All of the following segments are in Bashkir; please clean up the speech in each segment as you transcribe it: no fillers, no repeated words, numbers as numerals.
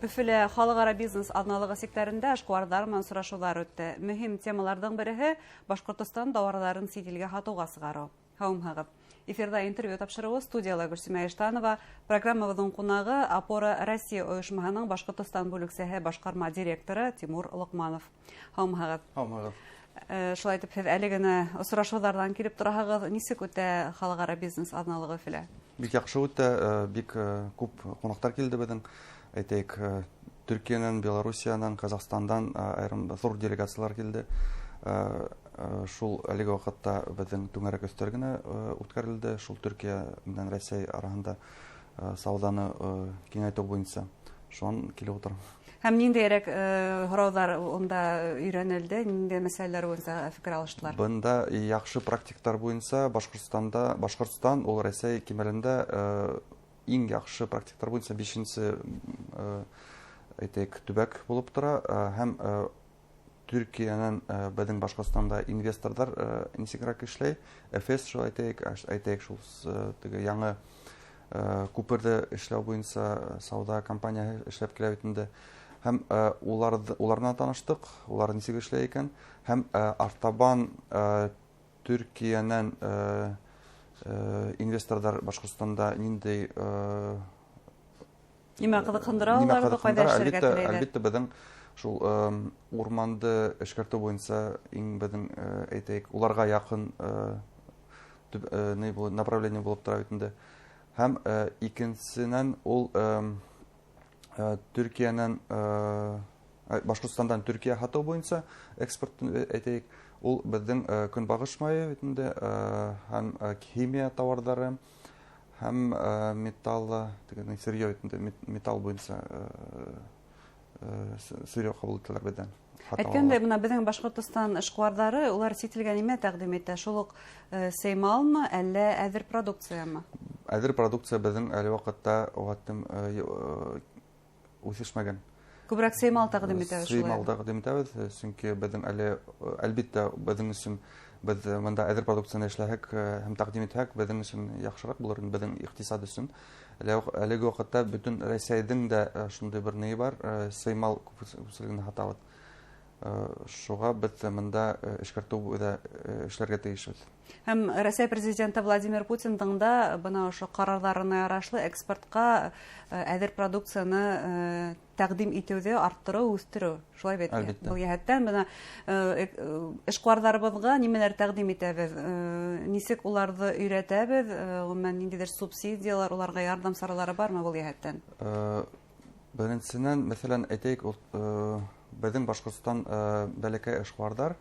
Өфөлә халыҡ-ара бизнес аҙналығы сиктәрендә эшҡыуарҙар менән осрашыуҙар үтте. Мөһим темаларҙың береһе — Башҡортостан тауарҙарын сит илгә һатыуға сығарыу. Һаумыһығыҙ! Эфирҙа интервью тапшырыуы, студияла Гөлсимә Иштанова. Программабыҙҙың ҡунағы — Опора Россия ойошмаһының Башҡортостан бүлексәһе башҡарма директоры Тимур Лоҡманов. Һаумыһығыҙ! Һаумыһығыҙ! Шулай итеп, һеҙ әле генә осрашыуҙарҙан килеп тораһығыҙ. Нисек үтә халыҡ-ара бизнес аҙналығы Өфөлә? Бик яҡшы үтә, бик күп ҡунаҡтар килде беҙҙең. Әйтәйек, Төркиәнән, Белоруссиянан, Ҡаҙағстандан айырым ҙур делегациялар килде. Шул әлеге ваҡытта беҙҙең түңәрәк өҫтәл генә үткәрелде. Шул Төркиә менән Рәсәй араһында сауҙаны киңәйтеү буйынса. Шунан килеп ултырам. Һәм ниндәйерәк һорауҙар унда өйрәнелде, ниндәй мәсьәләләр буйынса фекер алыштылар? Бында яҡшы практиктар буйынса Башҡортостан ул Рәсәй кимәлендә иң яҡшы практиктар буйынса бишенсе, әйтәйек, төбәк булып тора. Һәм Төркиәнән беҙҙең Башҡортостанда инвесторҙар нисегерәк эшләй, Эфес шул әйтәйек, шул теге яңы күперҙе эшләү буйынса сауҙа компанияһы эшләп килә бит инде. Һәм улар менән таныштыҡ, улар нисек эшләй икән. Һәм артабан Төркиәнән инвесторҙар Башҡортостанда ниндәй нимә ҡыҙыҡһындыра уларҙы, ҡайҙа эшләргә теләйҙәр? Әлбиттә, беҙҙең шул урманды эшкәртеү буйынса иң беҙҙең, әйтәйек, уларға яҡын направление булып тора бит инде. Һәм икенсенән ул Төркиәнән, Башҡортостандан Төркиә һатыу буйынса экспорт, әйтәйек, ул беҙҙең көнбағыш майы бит инде, һәм химия тауарҙары, һәм металл, теге сырье бит инде, металл буйынса сырье ҡабул итәләр беҙҙән. Әйткәндәй, бына беҙҙең Башҡортостан эшҡыуарҙары, улар сит илгә нимә тәҡдим итә? Шул уҡ сеймалмы, әллә әҙер продукциямы? Әҙер продукция беҙҙең әле ваҡытта уғаттым үҫешмәгән. Күберәк сеймал тәҡдим итәбеҙ шулай? Сеймал тәҡдим итәбеҙ, сөнки беҙҙең әле, әлбиттә, беҙҙең өсөн беҙ бында әҙер продукцияны эшләһәк һәм тәҡдим итһәк, беҙҙең өсөн яҡшыраҡ булыр, беҙҙең иҡтисад өсөн. Әлеге ваҡытта бөтөн Рәсәйҙең дә шундай бер ни бар, сеймал күпселеген һатабыҙ. Шуға беҙ бында эшкәртеү ҙә эшләргә тейешбеҙ. Һәм Рәсәй президенты Владимир Путиндың да бына ошо ҡарарҙарына ярашлы экспортҡа әҙер продукцияны тәҡдим итеүҙе арттырыу, үҫтереү. Шулай бит? Әлбиттә. Был йәһәттән бына эшҡыуарҙарыбыҙға нимәләр тәҡдим итәбеҙ, нисек уларҙы өйрәтәбеҙ, ғөмүмән ниндәйҙер субсидиялар, уларға ярҙам саралары бармы был йәһәттән? Беренсенән, мәҫәлән, әйтәйек, ул, беҙҙең Башҡортостан бәләкәй эшҡыуарҙар,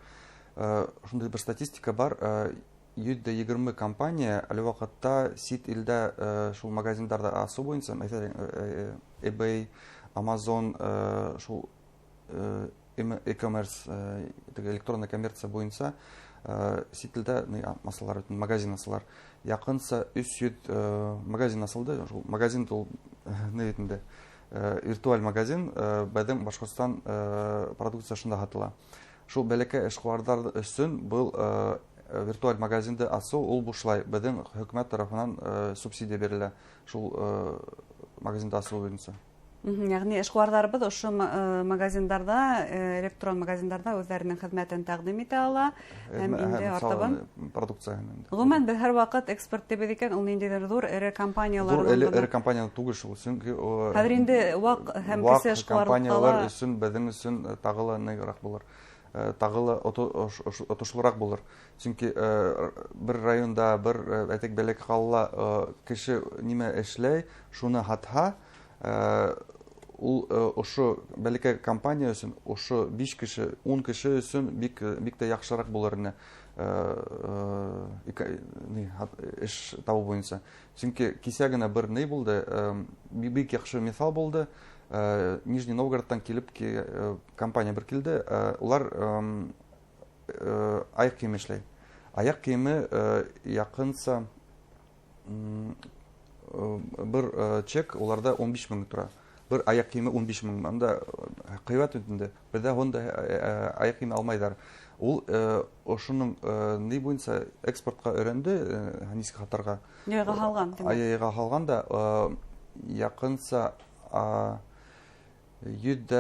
шундай бер статистика бар, 120 компания әле ваҡытта сит илдә шул магазиндарҙы асыу буйынса, мәҫәлән, eBay, Amazon, шул e-commerce, теге электронная коммерция буйынса сит илдә асалар, магазин асалар. Яҡынса 300 магазин асылды. Шул магазин ул, ни бит инде, виртуаль магазин, беҙҙең Башҡортостан продукция шунда һатыла. Шул бәләкәй эшҡыуарҙар өсөн был виртуаль магазинды асыу ул бушлай, беҙҙең хөкүмәт тарафынан субсидия бирелә шул магазинды асыу буйынса. Йәғни эшҡыуарҙарыбыҙ ошо магазиндарҙа, электрон магазиндарҙа үҙҙәренең хеҙмәтен тәҡдим итә ала. Һәм инде артабан Продукция инде. Ғөмүмән, беҙ һәр ваҡыт экспорт тибеҙ икән, ул ниндәйҙер ҙур эре компаниялар Ҙур булғанда. эре компаниялар түгел шул, сөнки Хәҙер инде ваҡ һәм ваҡ кесе эшҡыуарлыҡта компаниялар ла өсөн, беҙҙең өсөн тағы ла нығыраҡ булыр. Тағы ла отошлыраҡ булыр. Сөнки бер районда, бер, әйтәйек, бәләкәй ҡалала кеше нимә эшләй, шуны һатһа, ул ошо бәләкәй компания өсөн, ошо 5 кеше, 10 кеше өсөн бик тә яҡшыраҡ булыр ине, эш табыу буйынса. Сөнки кисә генә бер ни булды, бик яҡшы миҫал булды. Нижний Новгородтан килеп компания бер килде, улар аяҡ кейеме эшләй. Аяҡ кейеме яҡынса бер чек уларҙа 15 мең тора. Бер аяҡ кейеме 15 мең, анда ҡыйбат бит инде. Беҙҙә унда аяҡ кейеме алмайҙар. Ул ошоноң ни буйынса экспортҡа өйрәнде, нисек һатырға. Яйға һалған, тимәк. Яйға һалған да яҡынса, 100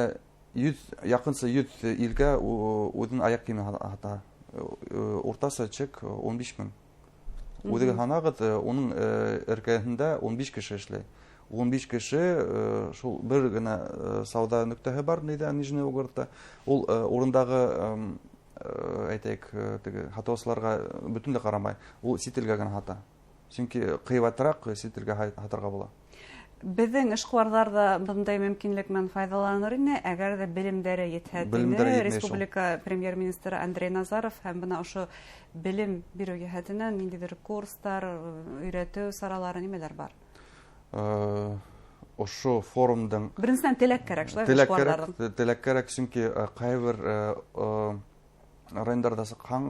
яҡынса 100 илгә үҙенең аяҡ кейемен һата. Уртаса чек 15 мең. Үҙегеҙ һанағыҙ, уның эргәһендә 15 кеше эшләй. 15 кеше шул бер генә сауҙа нөктәһе бар нейҙә, Нижний Новгородта. Ул урындағы, әйтәйек, теге һатыусыларға бөтөнләй ҡарамай. Ул сит илгә генә һата. Сөнки ҡыйбатыраҡ сит илгә һатырға була. Беҙҙең эшҡыуарҙар ҙа бындай мөмкинлек менән файҙаланыр ине, әгәр ҙә белемдәре етһә, тине республика премьер-министры Андрей Назаров. Һәм бына ошо белем биреү йәһәтенән ниндәйҙер курстар, өйрәтеү саралары нимәләр бар? Ошо форумдың беренсенән теләк кәрәк, шулай эшҡыуарҙарҙың. Теләк кәрәк, сөнки ҡайбер райондарҙа сыҡһаң,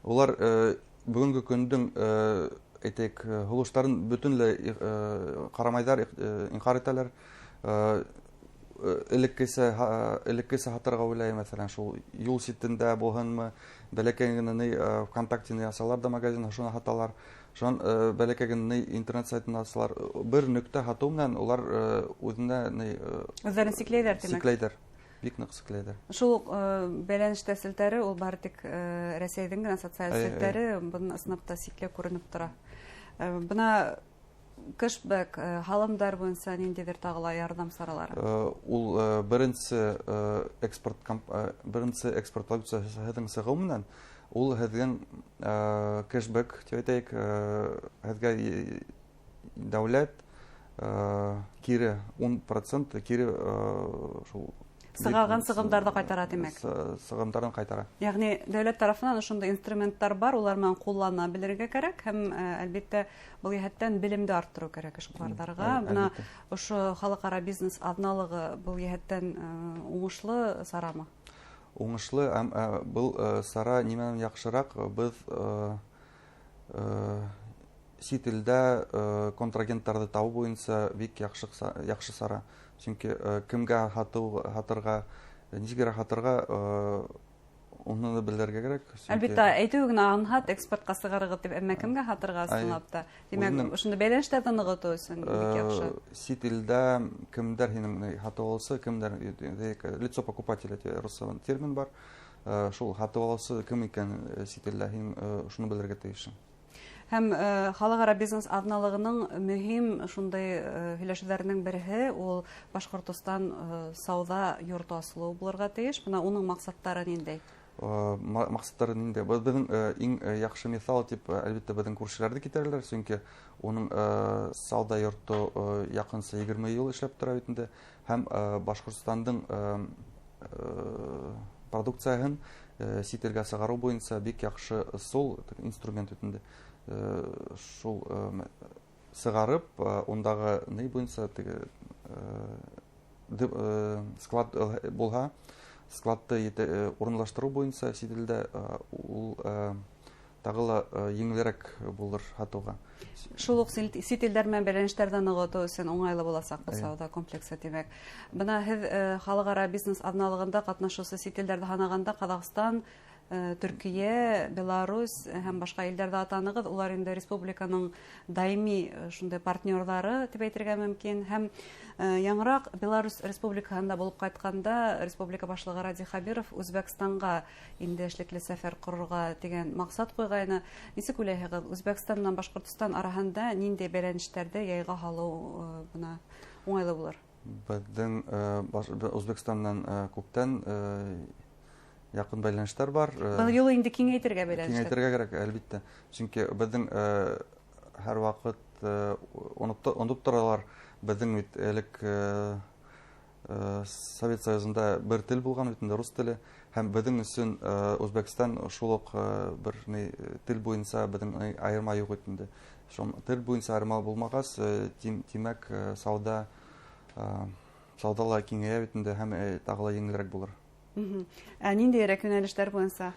улар бөгөнгө көндөң, әйтәйек, һулыштарын бөтөнләй ҡарамайҙар, инҡар итәләр. Элеккесә һатырға уйлай, мәҫәлән, шул юл ситендә булһынмы, бәләкәй генә ни ВКонтакте ясалар да магазин, шуны һаталар. Шунан бәләкәй генә ни интернет сайтын асалар. Бер нөктә һатыу менән улар үҙенә ни үҙҙәрен сикләйҙәр, тимәк. Сикләйҙәр. Бик ныҡ сикләйҙәр. Шул уҡ бәйләнештә селтәре, ул бары тик Рәсәйҙең генә социаль селтәре, бының ысынлап та сикләү күренеп тора. Бына кэшбэк, һалымдар буйынса ниндәйҙер тағы ла ярҙам саралары? Ул беренсе экспорт продукцияһы һеҙҙең сығыу менән ул һеҙҙең кэшбэк тип әйтәйек, һеҙгә дәүләт кире 10% кире шул сығарған сығымдарҙы ҡайтара, тимәк. Сығымдарын ҡайтара. Йәғни дәүләт тарафынан ошондай инструменттар бар, улар менән ҡуллана белергә кәрәк һәм, әлбиттә, был йәһәттән белемде арттырыу кәрәк эшҡыуарҙарға. Бына ошо халыҡ-ара бизнес аҙналығы был йәһәттән уңышлы сарамы? Уңышлы, был сара нимәнән яҡшыраҡ? Беҙ сит илдә контрагенттарҙы табыу буйынса бик яҡшы сара. Сөнки кемгә һатырға, нисегерәк һатырға, уны да белергә кәрәк. Әлбиттә, әйтеү генә анһат, экспортҡа сығарығыҙ тип, әммә кемгә һатырға ысынлап та. Тимәк, ошондай бәйләнештәрҙе нығытыу өсөн бик яҡшы. Сит илдә кемдәр һинең һатып алыусы, кемдәр, лицо покупателя тип русса термин бар. Шул һатып алыусы кем икән сит илдә, һин шуны белергә тейешһең. Һәм халыҡ-ара бизнес аҙналығының мөһим шундай һөйләшеүҙәренең береһе ул Башҡортостан сауҙа йорто асылыуы булырға тейеш. Бына уның маҡсаттары ниндәй? Маҡсаттары ниндәй? Беҙҙең иң яҡшы миҫал тип, әлбиттә, беҙҙең күршеләрҙе китерәләр, сөнки уның сауҙа йорто яҡынса 20 йыл эшләп тора бит инде. Һәм Башҡортостандың продукцияһын сит илгә сығарыу буйынса бик яҡшы ысул, инструмент бит инде. Шул сығарып, ундағы ни буйынса теге склад булһа, складты урынлаштырыу буйынса сит илдә ул тағы ла еңелерәк булыр һатыуға. Шул уҡ сит илдәр менән бәйләнештәрҙе нығытыу өсөн уңайлы буласаҡ был сауҙа комплексы, тимәк. Бына һеҙ халыҡ-ара бизнес аҙналығында ҡатнашыусы сит илдәрҙе һанағанда Ҡаҙағстан, Төркиә, Беларусь һәм башҡа илдәрҙе атанығыҙ. Улар инде республиканың даими шундай партнерҙары тип әйтергә мөмкин. Һәм яңыраҡ Беларусь республикаһында булып ҡайтҡанда республика башлығы Радий Хәбиров Үзбәкстанға инде эшлекле сәфәр ҡорорға тигән маҡсат ҡуйғайны. Нисек уйлайһығыҙ, Үзбәкстан менән Башҡортостан араһында ниндәй бәйләнештәрҙе яйға һалыу бына уңайлы булыр? Беҙҙең Үзбәкстан менән күптән яҡын бәйләнештәр бар. Был юлы инде киңәйтергә бәйләнештәр. Киңәйтергә кәрәк, әлбиттә. Сөнки беҙҙең һәр ваҡыт онотоп торалар. Беҙҙең бит элек Совет Союзында бер тел булған бит инде, рус теле. Һәм беҙҙең өсөн Үзбәкстан шул уҡ бер тел буйынса беҙҙең айырма юҡ бит инде. Шул тел буйынса айырма булмағас, тимәк, сауҙа ла киңәйә бит инде һәм тағы ла еңелерәк булыр. Ә ниндәйерәк йүнәлештәр буйынса?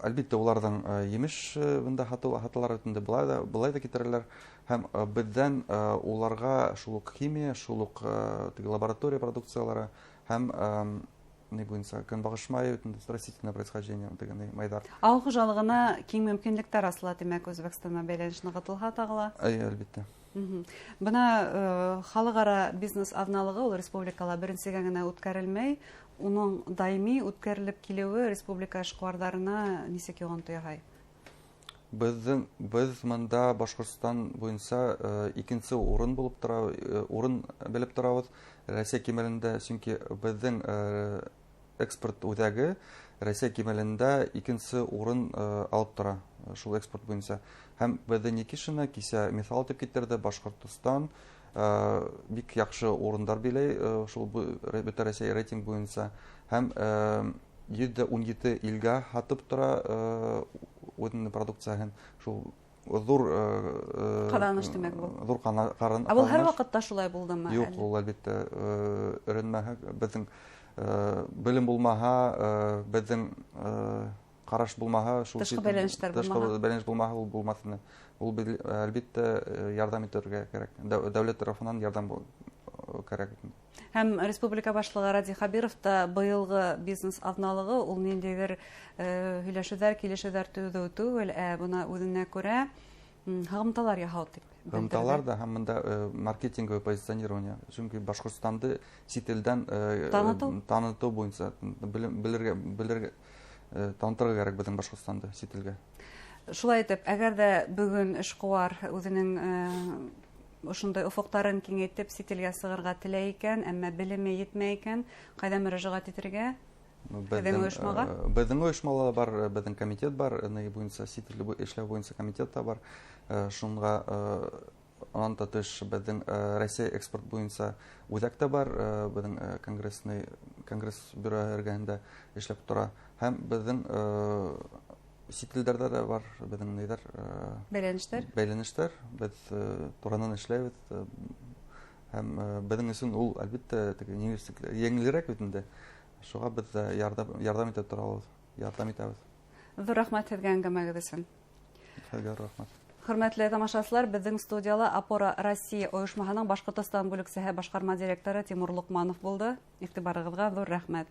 Әлбиттә, уларҙың емеш бында һатылар бит инде, былай да китерәләр. Һәм беҙҙән уларға шул уҡ химия, шул уҡ теге лаборатория продукциялары һәм ни буйынса көнбағыш майы бит инде, растительное происхождение тигән майҙар. Ауыл хужалығына киң мөмкинлектәр асыла, тимәк, Үзбәкстан менән бәйләнеш нығытылһа тағы ла? Әйе, әлбиттә. Бына халыҡ-ара бизнес аҙналығы ул республикала беренсегә генә үткәрелмәй, уның даими үткәрелеп килеүе республика эшҡыуарҙарына нисек йоғонто яһай? Беҙ мында Башҡортостан буйынса икенсе урын булып тора, урын белеп торабыҙ Рәсәй кимәлендә, сөнки беҙҙең экспорт үҙәге Рәсәй кимәлендә икенсе урын алып тора шул экспорт буйынса. Һәм беҙҙе Никишина кисә миҫал итеп китерҙе, Башҡортостан бик яҡшы урындар биләй шул бөтә Рәсәй рейтинг буйынса һәм 117 илгә һатып тора үҙенең продукцияһын. Шул ҙур ҡаҙаныш тимәк был. Ҙур Ә был һәр ваҡытта шулай булдымы? Юҡ, ул әлбиттә өйрәнмәһә, беҙҙең белем булмаһа, беҙҙең ҡараш булмаһа, шул тышҡы бәйләнештәр булмаһа, бәйләнеш булмаһа, ул булмаҫ ине. Ул әлбиттә ярҙам итергә кәрәк. Дәүләт тарафынан ярҙам кәрәк. Һәм республика башлығы Радий Хәбиров та быйылғы бизнес аҙналығы ул ниндәйҙер һөйләшеүҙәр, килешеүҙәр төҙөү түгел, ә бына үҙенә күрә һығымталар яһау тип белдерҙе. Һығымталар да һәм бында маркетинговое позиционирование, сөнки Башҡортостанды сит илдән танытыу, танытыу буйынса белергә, танытырға кәрәк беҙҙең Башҡортостанды сит илгә. Шулай итеп, әгәр ҙә бөгөн эшҡыуар үҙенең ошондай офоҡтарын киңәйтеп сит илгә сығырға теләй икән, әммә белеме етмәй икән, ҡайҙа мөрәжәғәт итергә? Беҙҙең ойошмаға? Беҙҙең ойошмала бар, беҙҙең комитет бар, ни буйынса сит ил эшләү буйынса комитет та бар. Шунға анан да тыш беҙҙең Рәсәй экспорт буйынса үҙәк тә бар, беҙҙең конгресс бюро эргәһендә эшләп тора. Һәм беҙҙең сит илдәрҙә дә бар беҙҙең ниҙәр, бәйләнештәр. Бәйләнештәр. Беҙ туранан эшләйбеҙ. Һәм беҙҙең өсөн ул әлбиттә теге еңелерәк бит инде. Шуға беҙ ҙә ярҙам итеп тора алабыҙ, ярҙам итәбеҙ. Ҙур рәхмәт һеҙгә әңгәмәгеҙ өсөн. Һеҙгә рәхмәт. Хөрмәтле тамашасылар, беҙҙең студияла Опора Россия ойошмаһының Башҡортостан бүлексәһе башҡарма директоры Тимур Лоҡманов булды. Иғтибарығыҙға ҙур рәхмәт.